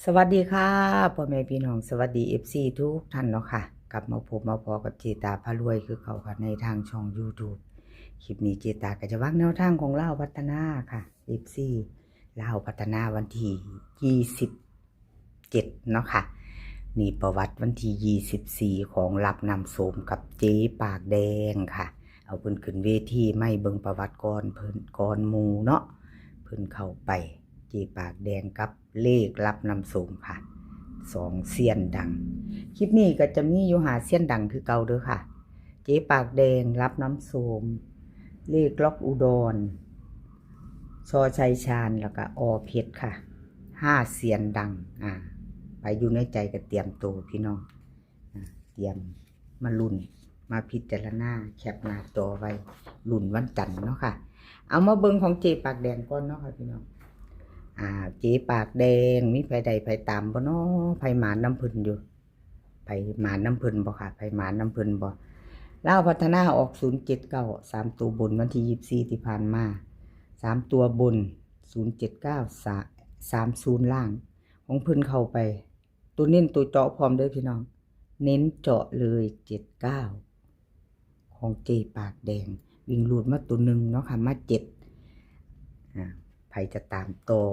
สวัสดีค่ะ พ่อแม่พี่น้อง สวัสดี เอฟซี ทุกท่านเนาะค่ะ กลับมาพบมาพ้อกับเจตาพารวยคือเก่าค่ะ ในทางช่อง YouTube คลิปนี้เจตาก็จะวางแนวทางของลาวพัฒนาค่ะ เอฟซี ลาวพัฒนาวันที่ยี่สิบเจ็ดเนาะค่ะ นี่ประวัติวันที่ยี่สิบสี่ของลับน้ำส้มกับเจ๊ปากแดงค่ะ เอาเพิ่นขึ้นเวทีมาให้เบิ่งประวัติก่อนเพิ่น ก่อนหมู่เนาะ เพิ่นเข้าไป เจ๊ปากแดงกับเลขลับน้ำส้มค่ะ สองเซียนดัง คลิปนี้ก็จะมีอยู่ห้าเซียนดังคือเก่าเด้อค่ะ เจ๊ปากแดง ลับน้ำส้ม เลขล็อกอุดร ช.ชัยชาญ แล้วก็ อ.เพชร ค่ะ ห้าเซียนดัง อ่า ไผอยู่ในใจก็เตรียมตัวพี่น้อง อ่า เตรียมมาลุ้น มาพิจารณา แคปหน้าจอไว้ ลุ้นวันจันทร์เนาะค่ะ เอามาเบิ่งของเจ๊ปากแดงก่อนเนาะค่ะพี่น้อง อ่า เจ๊ปากแดง มีไผได้ไผตามบ่น้อ ไผหมานนำเพิ่นอยู่ ไผหมานนำเพิ่นบ่คะ ไผหมานนำเพิ่นบ่ ลาวพัฒนาออก ศูนย์เจ็ดเก้า สามตัวบนวันที่ยี่สิบสี่ที่ผ่านมา สามตัวบน ศูนย์เจ็ดเก้า สามศูนย์ ล่าง ของเพิ่นเข้าไป ตัวเน้นตัวเจาะพร้อมเด้อพี่น้อง เน้นเจาะเลย เจ็ดเก้า ของเจ๊ปากแดง วิ่งรูดมาตัวหนึ่งเนาะค่ะ มาเจ็ด อ่า ไผจะตามต่อ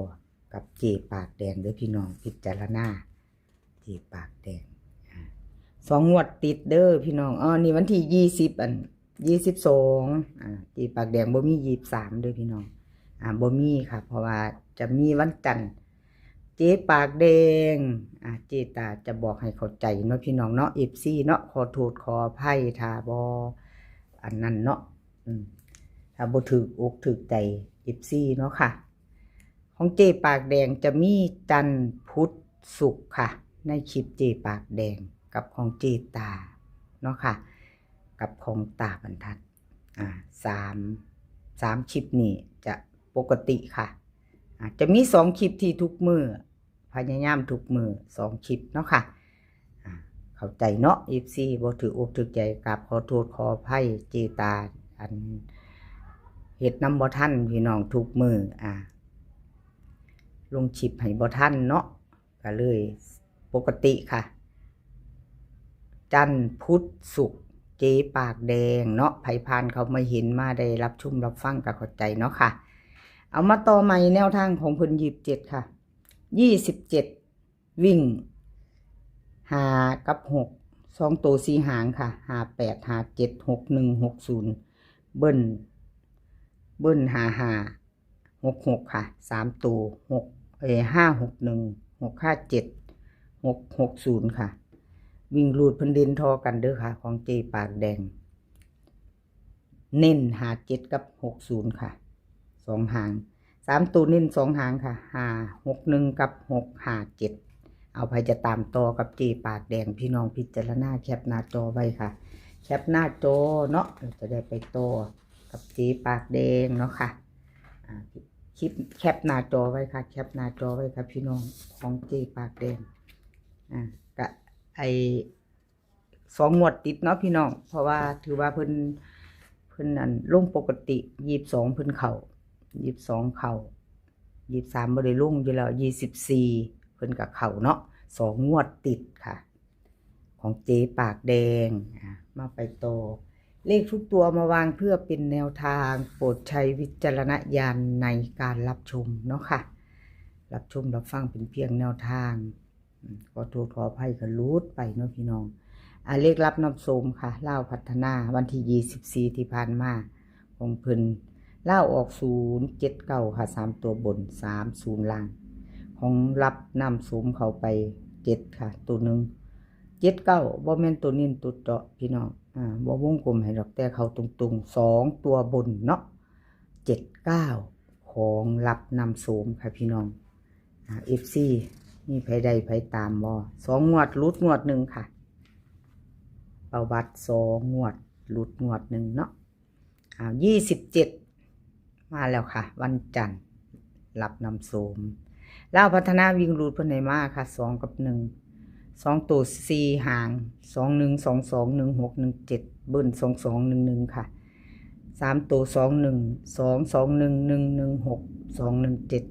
กับเจ๊ปากแดงเด้อพี่น้อง พิจารณา เจ๊ปากแดง อ่า สองงวดติดเด้อพี่น้อง อ๋อ นี่วันที่ยี่สิบ อัน ยี่สิบสอง อ่า เจ๊ปากแดงบ่มียี่สิบสามเด้อพี่น้อง อ่า บ่มีค่ะ เพราะว่าจะมีวันจันทร์ เจ๊ปากแดง อ่า เจตาจะบอกให้เข้าใจเนาะพี่น้องเนาะ เอฟซี เนาะ ขอโทษขออภัยถ้าบ่อันนั้นเนาะ อืม ถ้าบ่ถูกอกถูกใจ เอฟซี เนาะค่ะ ของเจ๊ปากแดงจะมีจันทร์ พุธ ศุกร์ค่ะ ในคลิปเจ๊ปากแดงกับของเจตาเนาะค่ะ กับของตาบรรทัด อ่า สาม สามคลิปนี้จะปกติค่ะ อ่า จะมีสองคลิปที่ทุกมื้อ พยายามทุกมื้อสองคลิปเนาะค่ะ อ่า เข้าใจเนาะ เอฟซี บ่ถูกอกถูกใจ กราบขอโทษขออภัย เจตา อัน เฮ็ดนำบ่ทันพี่น้องทุกมื้อ อ่า ลงคลิปให้บ่ทันเนาะ ก็เลยปกติค่ะ จันทร์ พุธ ศุกร์ เจ๊ปากแดงเนาะ ไผผ่านเข้ามาเห็นมาได้รับชมรับฟังก็เข้าใจเนาะค่ะ เอามาต่อใหม่แนวทางของเพิ่น ยี่สิบเจ็ด ค่ะ ยี่สิบเจ็ด วิ่ง ห้า กับ หก สองตัวสี่หางค่ะ ห้าแปด ห้าเจ็ด หกหนึ่ง หกศูนย์ เบิ้ล เบิ้ล ห้าห้า หกหก ค่ะ สามตัว หก เอ่อ ห้าหกหนึ่ง หกห้าเจ็ด หกหกศูนย์ ค่ะ วิ่งรูดเพิ่นเด่นท่อกันเด้อค่ะ ของเจ๊ปากแดง เน้น ห้าเจ็ด กับ หกศูนย์ ค่ะ สองหาง สามตัวเน้นสองหางค่ะ ห้าหกหนึ่ง กับ หกห้าเจ็ด เอาไผจะตามต่อกับเจ๊ปากแดง พี่น้องพิจารณาแคปหน้าจอไว้ค่ะ แคปหน้าจอเนาะ จะได้ไปต่อกับเจ๊ปากแดงเนาะค่ะ อ่า คลิป แคปหน้าจอไว้ค่ะ แคปหน้าจอไว้ค่ะพี่น้อง ของเจ๊ปากแดง อ่า ก็ไอ้ สองงวดติดเนาะพี่น้อง เพราะว่าถือว่าเพิ่น เพิ่นอันลงปกติ ยี่สิบสอง เพิ่นเข้า ยี่สิบสอง เข้า ยี่สิบสาม บ่ได้ลงอยู่แล้ว ยี่สิบสี่ เพิ่นก็เข้าเนาะ สองงวดติดค่ะ ของเจ๊ปากแดง อ่ะ มาไปต่อ เลขทุกตัวมาวางเพื่อเป็นแนวทาง โปรดใช้วิจารณญาณในการรับชมเนาะค่ะ รับชมรับฟังเป็นเพียงแนวทาง อืม ขอโทษขออภัยก็หลุดไปเนาะพี่น้อง อ่า เลขลับน้ำส้มค่ะ ลาวพัฒนา วันที่ยี่สิบสี่ที่ผ่านมา ของเพิ่น ลาวออก ศูนย์เจ็ดเก้า ค่ะ สามตัวบน สามศูนย์ ล่าง ของลับน้ำส้มเข้าไป เจ็ด ค่ะ ตัวหนึ่ง เจ็ดเก้า บ่แม่นตัวเน้นตัวเจาะพี่น้อง อ่า บ่วงกลมให้ดอก แต่เข้าตรงๆ สองตัวบนเนาะ เจ็ดเก้า ของลับน้ำส้มค่ะพี่น้อง อ่า เอฟซี มีไผได้ไผตามบ่ สองงวดหลุดงวดหนึ่งค่ะ ประวัติสองงวดหลุดงวดหนึ่งเนาะ อ่า ยี่สิบเจ็ด มาแล้วค่ะ วันจันทร์ ลับน้ำส้ม ลาวพัฒนาวิ่งรูดเพิ่นให้มาค่ะ สอง กับ หนึ่ง สองตัวสี่หาง สองหนึ่ง สองสอง หนึ่งหก หนึ่งเจ็ด เบิ้ล สองสอง หนึ่งหนึ่ง ค่ะ สามตัว สองหนึ่ง สองสองหนึ่ง หนึ่งหนึ่งหก สองหนึ่งเจ็ด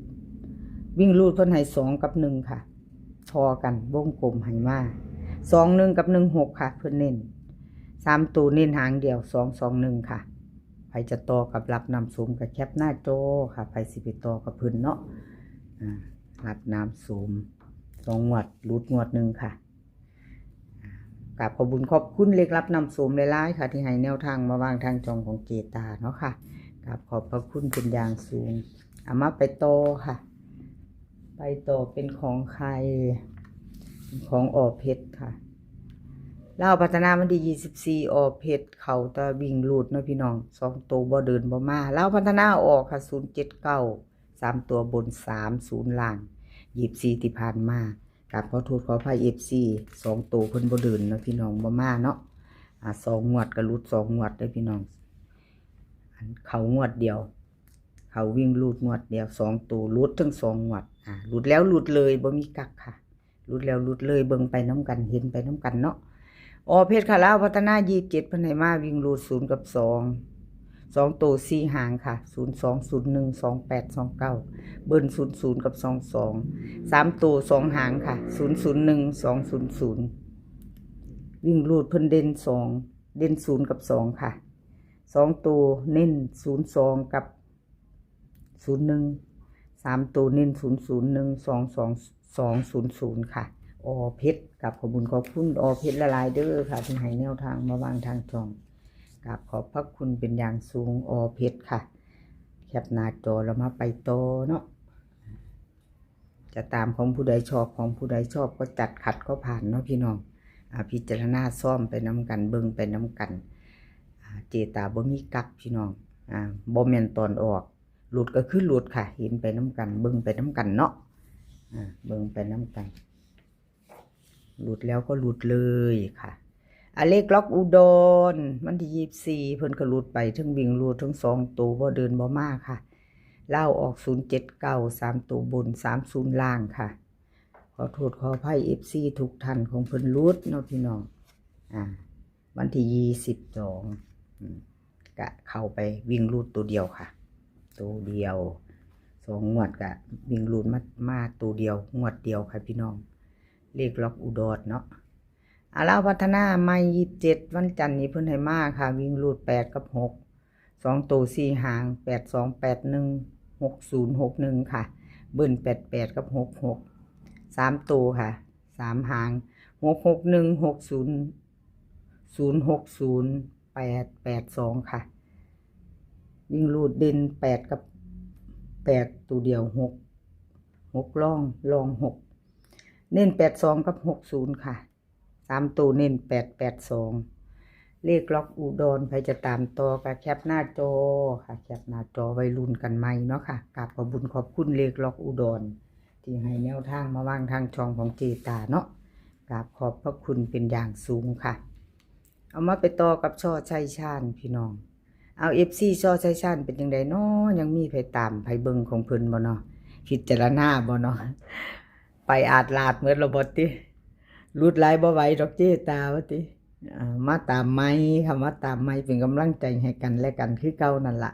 วิ่งรูดเพิ่นให้ สอง กับ หนึ่ง ค่ะ ພໍກັນ ວົງກົມໃຫ້ມາ ສອງໜຶ່ງກັບໜຶ່ງຫົກ ຄ່ະ ເພິ່ນເນັ້ນ ສາມໂຕເນັ້ນຫາງດຽວ ສອງສອງໜຶ່ງ ຄ່ະ. ໃຜຈະຕໍ່ກັບລັບນ້ຳໂສມກໍແຄປໜ້າຈໍຄ່ະ ໃຜຊິໄປຕໍ່ກັບເພິ່ນເນາະ ອາ ລັບນ້ຳໂສມ ສອງງວດ ຫຼຸດງວດໜຶ່ງຄ່ະ. ກາບຂອບບຸນຂອບຄຸນເລກລັບນ້ຳໂສມຫຼາຍໆຄ່ະ ທີ່ໃຫ້ແນວທາງມາວາງທາງຊ່ອງຂອງເຈຕາເນາະຄ່ະ ກາບຂອບພະຄຸນເປັນຢ່າງສູງ. ເອົາ ມາໄປຕໍ່ຄ່ະ ໄປຕໍ່ເປັນຂອງໃຄ ຂອງ ອ.ເພັດ ຄ່ະ ລາວພັດທະນາ ວັນທີຊາວສີ່ ອ.ເພັດ ເຂົ້າແຕ່ວິ່ງຮູດເນາະພີ່ນ້ອງ ສອງໂຕບໍ່ເດີນບໍ່ມາ ລາວພັດທະນາອອກຄ່ະ ສູນເຈັດເກົ້າ ສາມຕົວບົນ ສາມສູນລ່າງ ຊາວສີ່ ທີ່ຜ່ານມາ ກາບຂໍໂທດຂໍອະໄພ ເອັຟຊີ ສອງໂຕເພິ່ນບໍ່ເດີນເນາະພີ່ນ້ອງ ບໍ່ມາເນາະ ອາ ສອງງວດກໍຫຼຸດສອງງວດເດີພີ່ນ້ອງ ອັນເຂົ້າງວດດຽວ ເຂົ້າວິ່ງຮູດງວດດຽວ ສອງໂຕຫຼຸດທັງສອງງວດ ອາ ຫຼຸດແລ້ວຫຼຸດເລີຍ ບໍ່ມີກັກຄ່ະ ຫຼຸດແລ້ວຫຼຸດເລີຍ ເບິ່ງໄປນຳກັນ ເຫັນໄປນຳກັນເນາະ. ອ.ເພັດ ຄ່ະ ລາວພັດທະນາ ຊາວເຈັດ ເພິ່ນໃຫ້ມາວິ່ງຮູດ ສູນກັບສອງ ສອງໂຕສີ່ຫາງຄ່ະ ສູນສອງ ສູນໜຶ່ງ ສອງແປດ ສອງເກົ້າ ເບິ້ນ ສູນສູນ ກັບ ສອງສອງ ສາມໂຕສອງຫາງຄ່ະ ສູນສູນໜຶ່ງ ສອງສູນສູນ ວິ່ງຮູດເພິ່ນເດັ່ນສອງ ເດັ່ນສູນກັບສອງຄ່ະ ສອງໂຕເນັ້ນສູນສອງກັບສູນໜຶ່ງ ສາມໂຕເນັ້ນສູນສູນໜຶ່ງ ສອງສອງ ສອງສູນສູນຄ່ະ. ອ.ເພັດ ກາບຂອບບຸນຂອບຄຸນ ອ.ເພັດ ຫຼາຍໆເດີຄ່ະ ທີ່ໃຫ້ແນວທາງມາວາງທາງຊ່ອງ ກາບຂອບພະຄຸນເປັນຢ່າງສູງ ອ.ເພັດ ຄ່ະ. ແຄປໜ້າຈໍແລ້ວມາໄປຕໍ່ເນາະ ຈະຕາມຂອງຜູ້ໃດຊອບ ຂອງຜູ້ໃດຊອບກໍຈັດ ຂັດກໍຜ່ານເນາະພີ່ນ້ອງ ອາ ພິຈາລະນາຊອມໄປນຳກັນ ເບິ່ງໄປນຳກັນ ອາ ເຈຕາບໍ່ມີກັກພີ່ນ້ອງ ອາ ບໍ່ແມ່ນຕອນອອກ ຫຼຸດກໍຄືຫຼຸດຄ່ະ ເຫັນໄປນຳກັນ ເບິ່ງໄປນຳກັນເນາະ ອາ ເບິ່ງໄປນຳກັນ ຫຼຸດແລ້ວກໍຫຼຸດເລີຍຄ່ະ. ອາ ເລກລັອກອຸດອນ ວັນທີຊາວສີ່ ເພິ່ນກໍຫຼຸດໄປ ເທິງວິ່ງຮູດ ເທິງສອງໂຕ ບໍ່ເດີນບໍ່ມາຄ່ະ. ລາວອອກ ສູນເຈັດເກົ້າ ສາມໂຕບົນ ສາມສູນລ່າງຄ່ະ. ຂໍໂທດຂໍອະໄພ ເອັຟຊີ ທຸກທ່ານ ຂອງເພິ່ນຫຼຸດເນາະພີ່ນ້ອງ ອາ ວັນທີຊາວສອງ ອາ ກະເຂົ້າໄປວິ່ງຮູດໂຕດຽວຄ່ະ ໂຕດຽວ ສອງງວດກະວິ່ງຮູດມາ ມາໂຕດຽວ ງວດດຽວຄ່ະພີ່ນ້ອງ ເລກລັອກອຸດອນເນາະ. ອາ ລາວພັດທະນາໃໝ່ ຊາວເຈັດ ວັນຈັນນີ້ເພິ່ນໃຫ້ມາຄ່ະ ວິ່ງຮູດ ແປດກັບຫົກ ສອງໂຕສີ່ຫາງ ແປດສອງ ແປດໜຶ່ງ ຫົກສູນ ຫົກໜຶ່ງຄ່ະ ເບິ້ນ ແປດແປດ ກັບ ຫົກຫົກ ສາມໂຕຄ່ະ ສາມຫາງ ຫົກຫົກໜຶ່ງ ຫົກສູນ ສູນຫົກສູນ ແປດແປດສອງຄ່ະ. ວິ່ງຮູດເດັ່ນແປດກັບແປດ ໂຕດຽວ ຫົກ ຫົກລອງ ລອງຫົກ ເນັ້ນແປດສອງກັບຫົກສູນຄ່ະ. ສາມໂຕເນັ້ນແປດແປດສອງ ເລກລັອກອຸດອນ ໃຜຈະຕາມຕໍ່ກໍແຄປໜ້າຈໍຄ່ະ ແຄປໜ້າຈໍໄວ້ລຸ້ນກັນໃໝ່ເນາະຄ່ະ. ກາບຂອບບຸນຂອບຄຸນເລກລັອກອຸດອນ ທີ່ໃຫ້ແນວທາງມາວາງທາງຊ່ອງຂອງເຈຕາເນາະ ກາບຂອບພະຄຸນເປັນຢ່າງສູງຄ່ະ. ເອົາ ມາໄປຕໍ່ກັບ ຊ.ໄຊຊານ ພີ່ນ້ອງ. ເອົາ ເອັຟຊີ ຊ.ໄຊຊານ ເປັນຈັ່ງໃດນໍ ຍັງມີໃຜຕາມໃຜເບິ່ງຂອງເພິ່ນບໍ່ນໍ ພິຈາລະນາບໍ່ນໍ ໄປອາດລາດໝົດແລ້ວບໍ່ຕິ ຫຼຸດຫຼາຍບໍ່ໄຫວດອກເຈຕາວ່າຕິ ເອົາ ມາຕາມໃໝ່ຄ່ະ ມາຕາມໃໝ່ ເປັນກຳລັງໃຈໃຫ້ກັນແລະກັນຄືເກົ່ານັ້ນລະ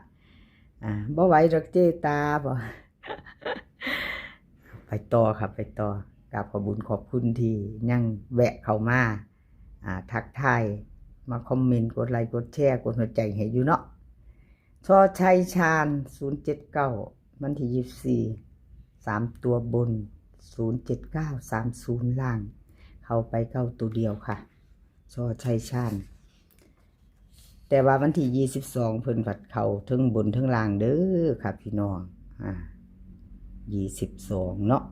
ເອົາ ບໍ່ໄຫວດອກເຈຕາບໍ່ ໄປຕໍ່ຄ່ະ ໄປຕໍ່ ກາບຂອບບຸນຂອບຄຸນທີ່ຍັງແວະເຂົ້າມາ ອາ ທັກທາຍ ມາຄອມເມັນ ກົດໄລ ກົດແຊ ກົດຫົວໃຈໃຫ້ຢູ່ເນາະ. ຊ.ໄຊຊານ ສູນເຈັດເກົ້າ ວັນທີຊາວສີ່ ສາມຕົວບົນ ສູນເຈັດເກົ້າ ສາມສູນລ່າງ ເຂົ້າໄປເກົ້າໂຕດຽວຄ່ະ ຊ.ໄຊຊານ. ແຕ່ວ່າວັນທີຊາວສອງ ເພິ່ນພັດເຂົ້າເທິງບົນເທິງລ່າງເດີຄ່ະພີ່ນ້ອງ ອາ ຊາວສອງເນາະ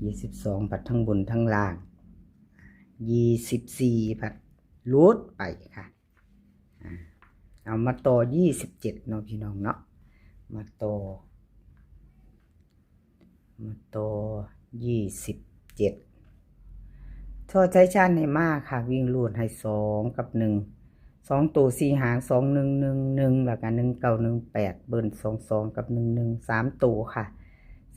ຊາວສອງ ພັດທັງບົນທັງລ່າງ ຊາວສີ່ ພັດຫຼຸດໄປຄ່ະ. ອາ ເອົາ ມາຕໍ່ຊາວເຈັດເນາະພີ່ນ້ອງເນາະ ມາຕໍ່ ມາຕໍ່ຊາວເຈັດ ຊ.ໄຊຊານໃຫ້ມາຄ່ະ ວິ່ງຮູດໃຫ້ສອງກັບໜຶ່ງ ສອງໂຕສີ່ຫາງ ສອງໜຶ່ງ ໜຶ່ງໜຶ່ງ ແລ້ວກະໜຶ່ງເກົ້າ ໜຶ່ງແປດ ເບິ້ນ ສອງສອງ ກັບ ໜຶ່ງໜຶ່ງ ສາມໂຕຄ່ະ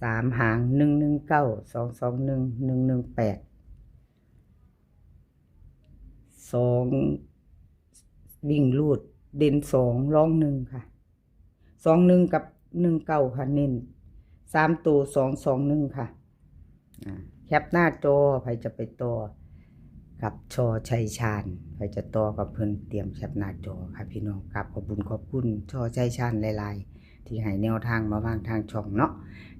ສາມຫາງ ໜຶ່ງໜຶ່ງເກົ້າ ສອງສອງໜຶ່ງ ໜຶ່ງໜຶ່ງແປດ ສອງ ວິ່ງຮູດເດັ່ນສອງ ລອງໜຶ່ງຄ່ະ ສອງໜຶ່ງກັບໜຶ່ງເກົ້າຄ່ະ ເນັ້ນສາມໂຕ ສອງສອງໜຶ່ງຄ່ະ. ອາ ແຄປໜ້າຈໍ ໃຜຈະໄປຕໍ່ກັບ ຊ ໄຊຊານ ໃຜຈະຕໍ່ກັບເພິ່ນ ຕຽມແຄປໜ້າຈໍຄ່ະພີ່ນ້ອງ. ກາບຂອບບຸນຂອບຄຸນ ຊ ໄຊຊານ ຫຼາຍໆ ທີ່ໃຫ້ແນວທາງມາວາງທາງຊ່ອງເນາະ.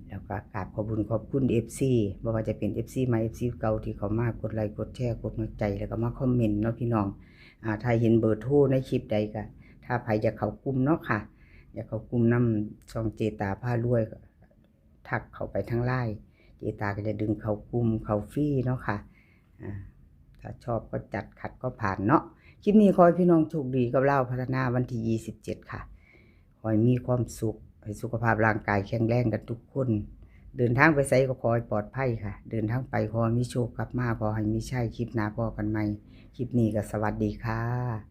ແລ້ວກໍກາບຂອບບຸນຂອບຄຸນເອັຟຊີ ບໍ່ວ່າຈະເປັນເອັຟຊີໃໝ່ ເອັຟຊີເກົ່າ ທີ່ເຂົ້າມາກົດໄລ ກົດແຊ ກົດຫົວໃຈ ແລ້ວກໍມາຄອມເມັນເນາະພີ່ນ້ອງ. ອາ ຖ້າເຫັນເບີໂທໃນຄລິບໃດ ກໍ ຖ້າໃຜຢາກເຂົ້າກຸ່ມເນາະຄ່ະ ຢາກເຂົ້າກຸ່ມນຳຊ່ອງເຈຕາພາລວຍ ທັກເຂົ້າໄປທາງ LINE ເຈຕາກໍຈະດຶງເຂົ້າກຸ່ມເຂົ້າຟຣີເນາະຄ່ະ. ອາ ຖ້າຊອບກໍຈັດ ຂັດກໍຜ່ານເນາະ. ຄລິບນີ້ຂໍໃຫ້ພີ່ນ້ອງໂຊກດີກັບລາວພັດທະນາວັນທີຊາວເຈັດຄ່ະ. ຂໍໃຫ້ມີຄວາມສຸກ ໃຫ້ສຸຂະພາບຮ່າງກາຍແຂງແຮງກັນທຸກຄົນ. ເດີນທາງໄປໃສກໍຂໍໃຫ້ປອດໄພຄ່ະ. ເດີນທາງໄປຂໍໃຫ້ມີໂຊກ ກັບມາຂໍໃຫ້ມີໄຊ. ຄລິບໜ້າພໍ້ກັນໃໝ່. ຄລິບນີ້ກໍສະຫວັດດີຄ່ະ.